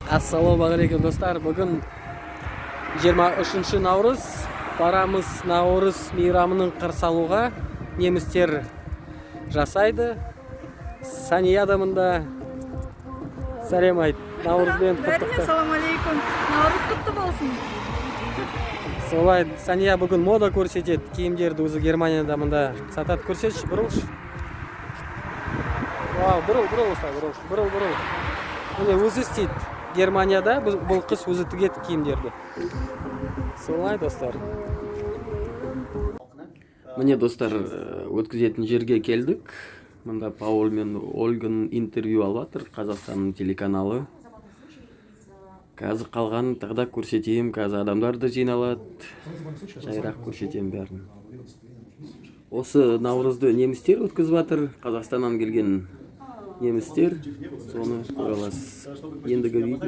Ассалаумағалейкум, достар! Бүгін 23 наурыз. Барамыз Наурыз мейрамының қарсы алуға. Немістер жасайды. Сания да мында. Сәлем айт, наурызбен Бәріне құттықта. Ассалам алейкум, наурыз құтты болсын! Солай, Сания бүгін мода көрсетеді, киімдерді өзі Германияда мында сатады. Көрсетші, бұрылшы. Вау, бұрыл, бұрыл, осылай бұрыл, бұрыл, бұрыл. Міне, өзі істейді Германияда. Бұл қыз өзі тігеді киімдерді. Солай, достар. Міне, достар, өткізетін жерге келдік. Мында Пауль мен Ольганың интервью алып жатыр Қазақстанның телеканалы. Қазір қалғанын тағы да көрсетейін. Қазір адамдар да жиналады, жайырақ көрсетемін бәрін. Осы наурызды немістер өткізіп жатыр, Қазақстаннан келген немістер. Соны көре аласыз ендігі видео.